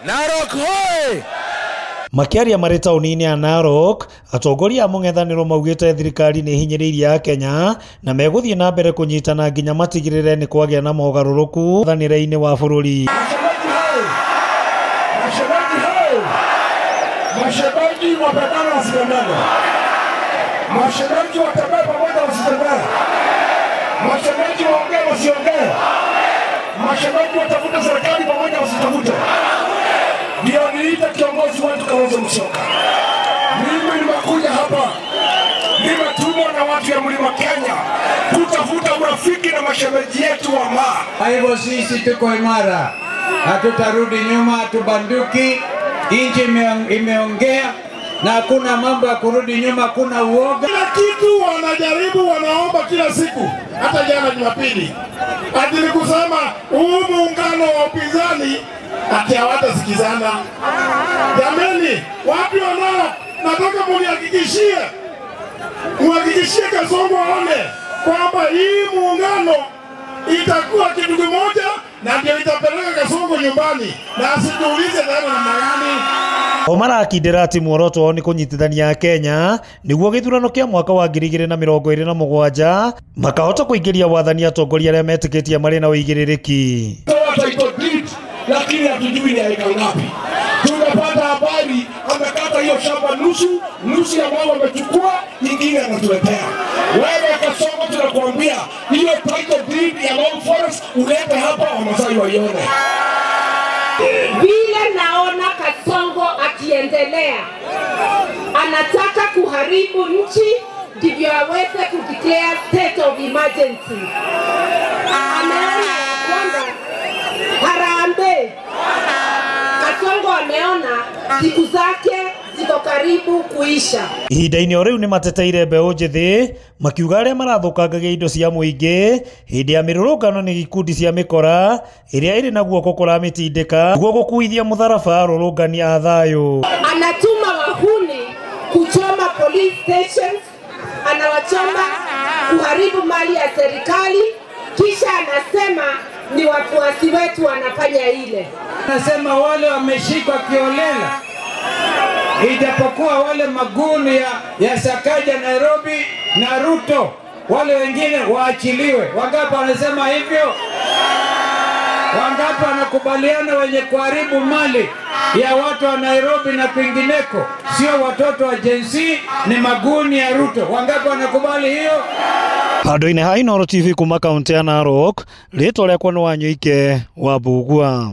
Narok hoi! Makiaria marĩ taũni-inĩ ya Narok, atongoria a mũng'ethanĩro maugĩte thirikari nĩ ĩhinyĩrĩirie Akenya na megũthiĩ na mbere kũnyitana nginya matigĩrĩre nĩ kwagĩa na mogarũrũku thanĩre-inĩ wa bũrũri. Mashemeji wapendane wasipendane, mashemeji watembee pamoja wasitembee, mashemeji waongee wasiongee, mashemeji watafute serikali pamoja wasitafute. Ndio niita kiongozi wetu Kalonzo Musyoka. Mimi nimekuja hapa, nimetumwa na watu ya Mlima Kenya kutafuta urafiki na mashemeji yetu wa Maa. Kwa hivyo sisi tuko imara, hatutarudi nyuma, hatubanduki. Nchi imeongea na hakuna mambo ya kurudi nyuma, hakuna uoga. Kila kitu wanajaribu, wanaomba kila siku, hata jana Jumapili ati kusema huu muungano wa upinzani ati hawatasikizana. Jameni, wapi wanao? Nataka munihakikishie, muhakikishie Kasongo aone kwamba hii muungano itakuwa kitu kimoja na ndio itapeleka Kasongo nyumbani na asituulize tena namna gani. O marakindĩra atĩ muoroto wao nĩ kũnyitithania Akenya nĩguo gĩthurano kĩa mwaka wa 2027 makahota kũingĩria wathani atongoria arĩa metĩkĩtie marĩ na ũigĩrĩrĩki. Lakini hatujui ni eka ngapi. Tumepata habari amekata hiyo shamba nusu, nusu ya wao wamechukua, nyingine anatuletea. Wewe Kasongo, tunakuambia hiyo title deed ya Mau Forest ulete hapa Wamasai waione. Vile naona Kasongo akiendelea, anataka kuharibu nchi ndivyo aweze kudeclare state of emergency. Ameona kwamba harambee. Kasongo ameona siku zake ziko karibu kuisha. Ihinda-inĩ o rĩu nĩ mateteire mbeũ njĩthĩ makiuga arĩa marathũkangagia indo cia mũingĩ hĩndĩ ya mĩrũrũngano nĩ ikundi cia mĩkora ĩrĩa ĩrĩ na guoko kũramĩtindĩka nĩguo gũkuithia mũtharaba arũrũngani a thayũ. Anatuma wahuni kuchoma police stations, anawachoma kuharibu mali ya serikali, kisha anasema ni wafuasi wetu wanafanya ile. Anasema wale wameshikwa kiolela, ijapokuwa wale maguni ya Sakaja Nairobi na Ruto, wale wengine waachiliwe. Wangapi wanasema hivyo? Wangapi wanakubaliana wenye kuharibu mali ya watu wa Nairobi na kwingineko sio watoto wa Gen Z, ni maguni ya Ruto? Wangapi wanakubali hiyo? Handũ-inĩ ha Inooro TV kuma kaunti ya Narok, rĩtwa rĩakwa nĩ Wanyoike wa Mbugua.